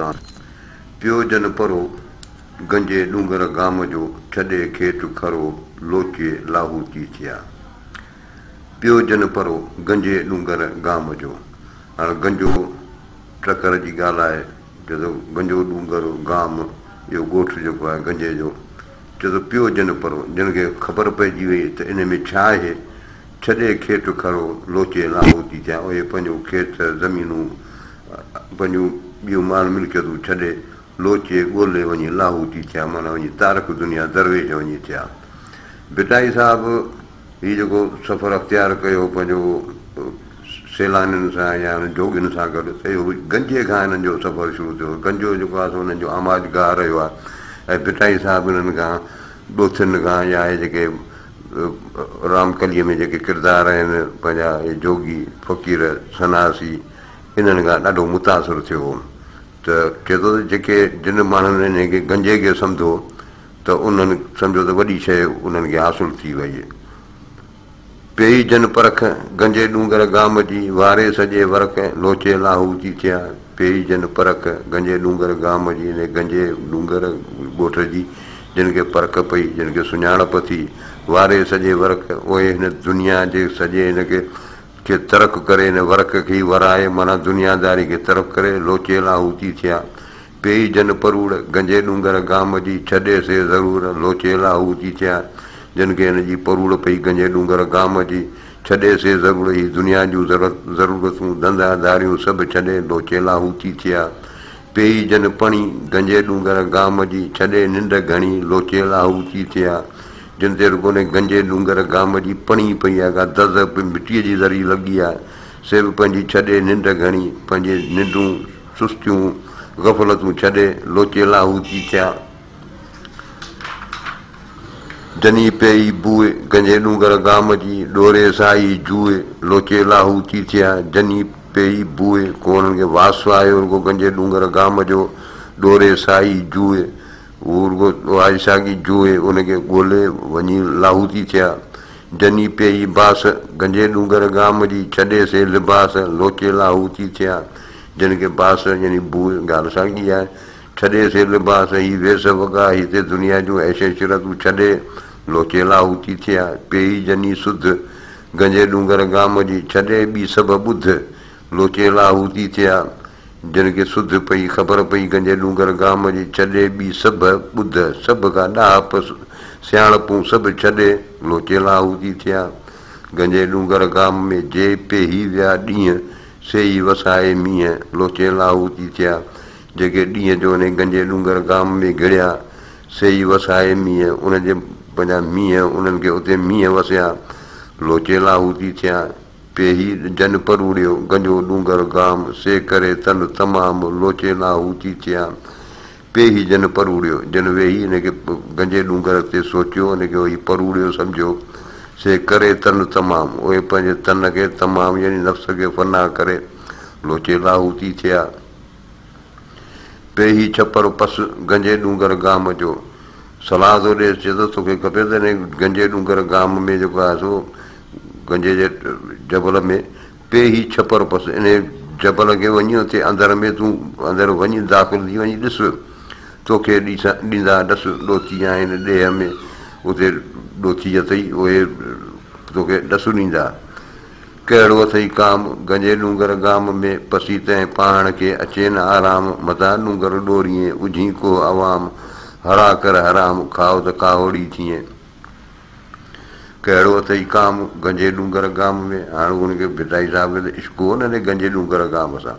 تان. پيو جن پرو، گنجي ڏونگر گام جو، ڇڏي کيٽ کرو، لوچي لاهوتي ٿيا. پيو جن پرو، گنجي ڏونگر گام جو. هاڻ گنجو ٽڪر جي ڳالهه آهي، چئي ٿو گنجو ڏونگر گام، اهو ڳوٺ جيڪو آهي گنجي جو، چئي ٿو پيو جن پرو، جن کي خبر پئجي وئي ته ان ۾ ڇا آهي، ڇڏي کيٽ کرو، لوچي لاهوتي ٿيا. اهي پنهنجو کيت، زمينون، پنهنجون ٻيون مال ملڪيتون ڇڏي، لوچي، ڳولي وڃي لاهوتي ٿيا، معنيٰ وڃي تارڪ دنيا درويش وڃي ٿيا. ڀٽائي صاحب هي جيڪو سفر اختيار ڪيو پنهنجو سيلانين سان يا انهن جوڳين سان گڏ ته اهو گنجي کان انهن جو سفر شروع ٿيو. گنجو جيڪو آهي سو انهن جو آماجگاهه رهيو آهي ۽ ڀٽائي صاحب انهن کان ڏوٿين کان يا اهي جيڪي رامڪليء ۾ جيڪي ڪردار آهن پنهنجا اهي جوڳي، فقير، سناسي انهن کان ڏاڍو متاثر ٿيو هو ته چئي ٿو ته جيڪي جن ماڻهن انهي کي گنجي کي سمجهو ته انهن سمجهو ته وڏي شيء انهن کي حاصل ٿي ويئي. پيئي جن پرک، گنجي ڏونگر گام جي، واري سڄي ورق، لوچي لاهوتي ٿيا. پيئي جن پرک، گنجي ڏونگر گام جي، انهي گنجي ڏونگر ڳوٺ جي، جن کي پرک پئي، جن کي سڃاڻپ ٿي، واري سڄي ورق، اهي هن دنيا جي سڄي هن کي کي ترڪ ڪري، هن ورق کي ئي ورائي، معنيٰ دنياداري کي ترڪ ڪري، لوچي لاهوتي ٿيا. پيئي جن پروڙ، گنجي ڏونگر گام جي، ڇڏي سي ضرور، لوچي لاهوتي ٿيا. جن کي هن جي پروڙ پئي گنجي ڏونگر گام جي، ڇڏي سي ضرور، هي دنيا جون ضرورتون، ڌنڌا ڌاريون سڀ ڇڏي، لوچي لاهوتي ٿيا. پيئي جن پڻي، گنجي ڏونگر گام جي، ڇڏي ننڊ گهڻي، لوچي لاهوتي ٿيا. جن تي رڳو انهي گنجي ڏونگر گام جي پڻي پئي آهي، ڪا دز به مٽيء جي ذري لڳي آهي، سي به پنهنجي ڇڏي ننڊ گهڻي، پنهنجي ننڊون، سستيون، غفلتون ڇڏي، لوچي لاهوتي ٿيا. جني پيئي بوء، گنجي ڏونگر گام جي، ڏوري سائي جوء، لوچي لاهوتي ٿيا. جني پيئي بوء، ڪو انهن کي واس آيو رڳو گنجي ڏونگر گام جو، ڏوري سائي جوء، هو رڳو اها ئي ساڳي جوء، ان کي ڳولي وڃي لاهوتي ٿيا. جني پيئي باس، گنجي ڏونگر گام جي، ڇڏي سي لباس، لوچي لاهوتي ٿيا. جن کي باس يعني بوء، ڳالهه ساڳي آهي. ڇڏي سي لباس، هي ويس وڳا، هتي دنيا جون عيش عشرتون ڇڏي، لوچي لاهوتي ٿيا. پيئي جني سڌ، گنجي ڏونگر گام جي، ڇڏي ٻي سڀ ٻڌ، لوچي لاهوتي ٿيا. جن کي سڌ پئي، خبر پئي گنجي ڏونگر گام جي، ڇڏي ٻي سڀ ٻڌ، سڀ ڪا ڏاهپ، سياڻپون سڀ ڇڏي، لوچي لاهوتي ٿيا. گنجي ڏونگر گام ۾، جي پيهي ويا ڏينهن، سي ئي وسائي مينهن، لوچي لاهوتي ٿيا. جيڪي ڏينهن جو انهي گنجي ڏونگر گام ۾ گهڙيا، سي ئي وسائي مينهن، ان جي پنهنجا مينهن انهن کي اتي مينهن وسيا، لوچي لاهوتي ٿيا. پيهي جن پروڙيو، گنجو ڏونگر گام، سي ڪري تن تمام، لوچي لاهوتي ٿيا. پيهي جن پروڙيو، جن ويهي ان کي گنجي ڏونگر تي سوچيو، ان کي ويهي پروڙيو سمجهيو، سي ڪري تن تمام، اهي پنهنجي تن کي تمام يعني نفس کي فنا ڪري، لوچي لاهوتي ٿيا. پيهي ڇپر پس، گنجي ڏونگر گام جو. صلاح ٿو ڏيس، چئي ٿو، توکي کپي ته انهيء گنجي ڏونگر گام ۾ جيڪو آهي سو گنجي جي جبل ۾ پيهي ڇپر پس، انهيء جبل کي وڃي اتي اندر ۾ تون اندر وڃي داخل ٿي وڃي ڏس، توکي ڏيندا ڏس، ڏوٿي آهن ڏيهه ۾، اتي ڏوٿي اٿئي، اهي توکي ڏس ڏيندا. ڪهڙو اٿئي ڪام، گنجي ڏونگر گام ۾، پسي تنهن پاهڻ کي، اچي نه آرام، متان ڏونگر ڏوريين، اجهين ڪوهه عوام، هرا ڪر حرام، کائو ته کاهوڙي ٿئين. ڪهڙو اٿئي ڪام، گنجي ڏونگر گام ۾، هاڻ ان کي ڀٽائي صاحب کي ته عشق هو نه ان گنجي ڏونگر گام سان،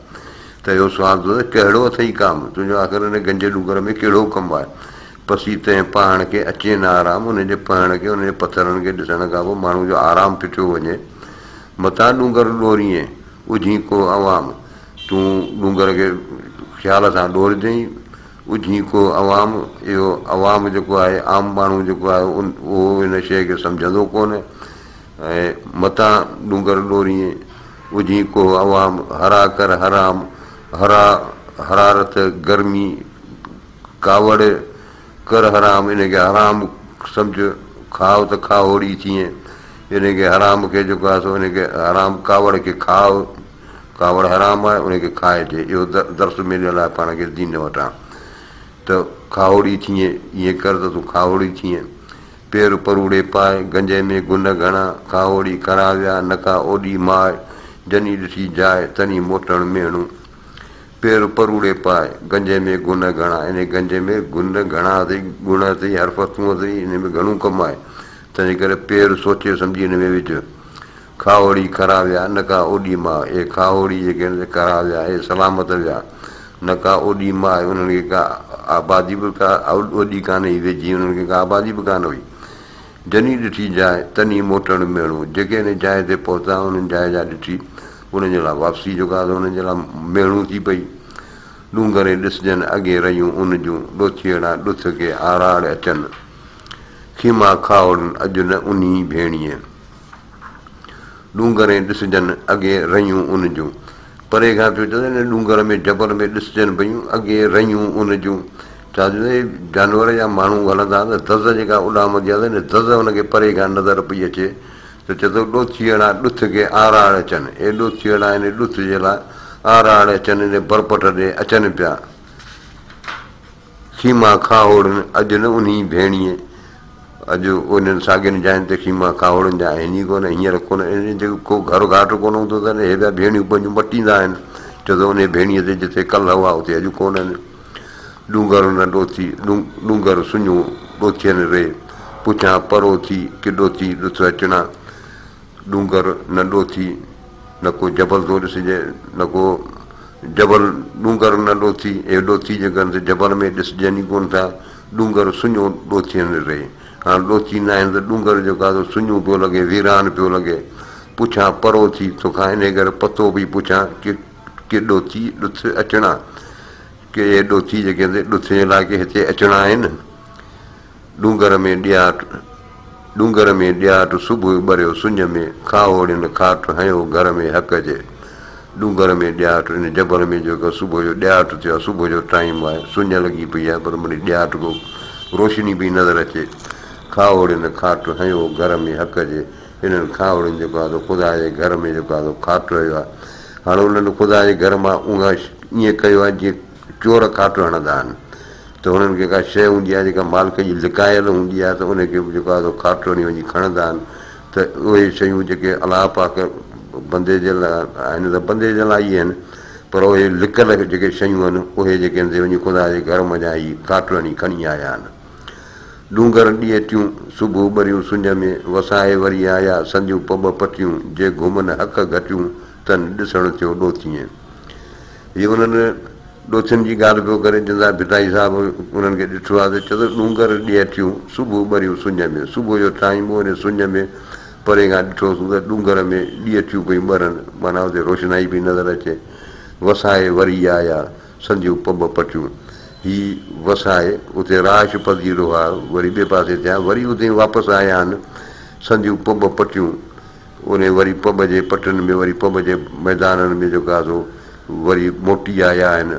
ته اهو سوال ٿو ته ڪهڙو اٿئي ڪام، تنهنجو آخر ان گنجي ڏونگر ۾ ڪهڙو ڪم آهي؟ پسي تنهن پهڻ کي اچي نه آرام، ان جي پهڻ کي، ان جي پٿرن کي ڏسڻ کان پوء ماڻهوء جو آرام ڦٽيو وڃي. متان ڏونگر ڏوريين، اجهين ڪوهه عوام. تون ڏونگر کي خيال سان ڏورجئين، اجهين ڪوهه عوام. اهو عوام جيڪو آهي، عام ماڻهو جيڪو آهي، اهو ان شيء کي سمجهندو ڪونه ۽ متان ڏونگر ڏوريين، اجهين ڪوهه عوام. هرا ڪر حرام، هرا حرارت، گرمي، ڪاوڙ ڪر حرام، ان کي حرام سمجهه، کاء ته کاهوڙي ٿئين، ان کي حرام کي جيڪو آهي سو ان کي حرام ڪاوڙ کي کاء، کاوڙ حرام آهي، ان کي کائجي. اهو درس مليل آهي پاڻ کي دين وٽان ته کاهوڙي ٿئين، ائين ڪر ته تون کاهوڙي ٿئين. پير پروڙي پاء، گنجي ۾ گن گهڻا، کاهوڙي کرا ويا، نه ڪا اوڏي ماء، جني ڏٺي جاء، تني موٽڻ ميهڻو. پير پروڙي پاء، گنجي ۾ گن گهڻا، انهي گنجي ۾ گن گهڻا اٿئي، گڻ اٿئي، حرفتون اٿئي، انهي ۾ گهڻو ڪم آهي، تنهنجي ڪري پير سوچي سمجهي ان ۾ وجهه. کاهوڙي کرا ويا، نه ڪا اوڏي ماء، اهي کاهوڙي جيڪي آهن سي کرا ويا، اهي سلامت ويا، نه ڪا اوڏي ماء، انهن کي ڪا آبادي به ڪا اوڏي ڪانه هئي ويجهي، انهن کي ڪا آبادي به ڪانه هئي. جني ڏٺي جاء، تني موٽڻ ميڻو، جيڪي ان جاء تي پهتا، انهن جاء جا ڏٺي، انهن جي لاء واپسي جو ڪا ته انهن جي لاء ميڻو ٿي پئي. ڏونگري ڏسجن، اڳي رهيون ان جون، ڏوٿيئڙا ڏٿ کي آراڙ اچن. خيما کاهوڙن اڄ نه انهي ڀيڻيء. ڏونگرين ڏسجن، اڳي رهيون ان جون. پري کان پيو چوي ته ڏونگر ۾ جبل ۾ ڏسجن پيون، اڳي رهيون ان جون. ڇا جو اهي جانور يا ماڻهو هلندا ته دز جيڪا اڏامندي آهي ته ان دز ان کي پري کان نظر پئي اچي ته چئي ٿو ڏوٿيئڙا ڏٿ کي آراڙ اچن. اهي ڏوٿيئڙا ان ڏٿ جي لاء آراڙ اچن، ان برپٽ ڏي اچن پيا. خيما کاهوڙن اڄ نه انهي ڀيڻيء. اڄ انهن ساڳين جاين تي خيما کاهوڙن جا آهن ئي ڪونه، هينئر ڪونه، انهن جو ڪو گهر گهاٽ ڪونه هوندو اٿن، اهي پيا ڀيڻيون پنهنجون مٽيندا آهن، ڇو ته انهي ڀيڻيء تي جتي ڪلهه هئا اتي اڄ ڪونهن. ڏونگر نه ڏوٿي، ڏونگر سڃو ڏوٿين ري، پڇان پرو ٿي ڪي ڏوٿي ڏٿ اچڻا. ڏونگر نه ڏوٿي، نه ڪو جبل ٿو ڏسجي، نه ڪو جبل، ڏونگر نه ڏوٿي، اهي ڏوٿي جيڪي آهن سي جبل ۾ ڏسجن ئي ڪونه ٿا، ڏونگر سڃو ڏوٿين ري. هاڻ ڏوٿي نه آهن ته ڏونگر جيڪو آهي سو سڃو پيو لڳي، ويران پيو لڳي. پڇان پرو ٿي، توکان انهيء ڪري پتو پئي پڇان ڪي ڪي ڏوٿي ڏٿ اچڻا، ڪي اهي ڏوٿي جيڪي آهن سي ڏٿ جي لاء ڪي هتي اچڻا آهن؟ ڏونگر ۾ ڏياٽ، ڏونگر ۾ ڏياٽ، صبح ٻريو سڃ ۾، کاهوڙين کاٽ هنيو گهر ۾ حق جي. ڏونگر ۾ ڏياٽ، ان جبل ۾ جيڪو صبح جو ڏياٽ ٿيو آهي، صبح جو ٽائيم آهي، سڃ لڳي پئي آهي، پر مڙئي ڏياٽ ڪو روشني پئي نظر اچي. کاهوڙين کاٽ هنيو گهر ۾ حق جي. انهن کاهوڙين جيڪو آهي سو خدا جي گهر ۾ جيڪو آهي سو کاٽ هنيو آهي. هاڻ انهن خدا جي گهر مان ائين ڪيو آهي جيئن چور کاٽ هڻندا آهن. ته هنن کي ڪا شيء هوندي آهي جيڪا مالڪ جي لڪايل هوندي آهي ته ان کي به جيڪو آهي سو کاٽ هڻي وڃي کڻندا آهن ته اهي شيون جيڪي الله پاڪ بندي جي لاء آهن ته بندي جي لاء ئي آهن پر اهي لڪل جيڪي شيون آهن اهي جيڪي آهن سي وڃي خدا جي گهر منجهان هي کاٽ هڻي کڻي آيا آهن. ڏونگر ڏيئٽيون صبح ٻريون سڃ ۾ وسائي وري آيا سنديون پٻ پٽيون جي گهمن حق گهٽيون تن ڏسڻ ٿيو ڏوٿيين. هي انهن ڏوٿين جي ڳالهه پيو ڪري، جن سان ڀٽائي صاحب انهن کي ڏٺو آهي ته چئي ٿو، ڏونگر ڏيئٽيون، صبح ٻريون سڃ ۾. صبح جو ٽائيم هو، انهي سڃ ۾ پري کان ڏٺوسون ته ڏونگر ۾ ڏيئٽيون پيون ٻرن، معنيٰ اتي روشنائي پئي نظر اچي. وسائي وري آيا، سنديون پٻ پٽيون. هي وسائي اتي رهائش پذير هئا، وري ٻئي پاسي ٿيا، وري اتي واپس آيا آهن، سنديون پٻ پٽيون. انهي وري پٻ جي پٽن ۾ وري پٻ جي ميدانن ۾ جيڪو آهي سو وري موٽي آيا آهن،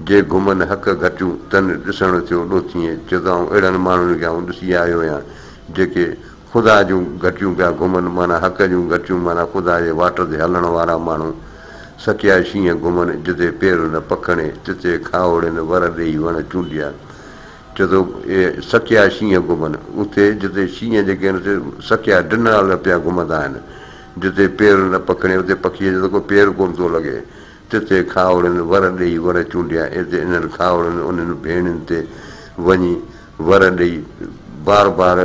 جي گهمن حق گهٽيون، تن ڏسڻ ٿيو ڏوٿيين. چئي ٿو آئون اهڙن ماڻهن کي آئون ڏسي آيو آهيان، جيڪي خدا جون گهٽيون پيا گهمن، معنيٰ حق جون گهٽيون، معنيٰ خدا جي واٽ تي هلڻ وارا ماڻهو. سکيا شينهن گهمن، جتي پير نه پکڻي، تتي کاهوڙين ور ڏيئي وڻ چونڊيا. چئي ٿو، اهي سکيا شينهن گهمن. اتي جتي شينهن جيڪي آهن سي سکيا ڊنل پيا گهمندا آهن. جتي پير نه پکڻي اتي پکيء جو ته ڪو پير ڪونه ٿو لڳي. تتي کاهوڙين ور ڏيئي وڻ چونڊيا. اتي انهن کاهوڙين انهن ڀيڻين تي وڃي ور ڏيئي بار بار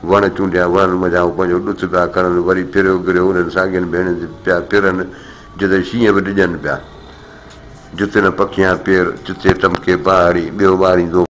وڻ چونڊيا. وڻن منجهان هو پنهنجو ڏٿ پيا کڻن. وري ڦريو گريو انهن ساڳين ڀيڻين تي پيا ڦرن جتي شينهن به ڊڄن پيا. جتي نه پکيان پير، تتي ٽمڪي پهاڙي، ٻيو ٻاريندو.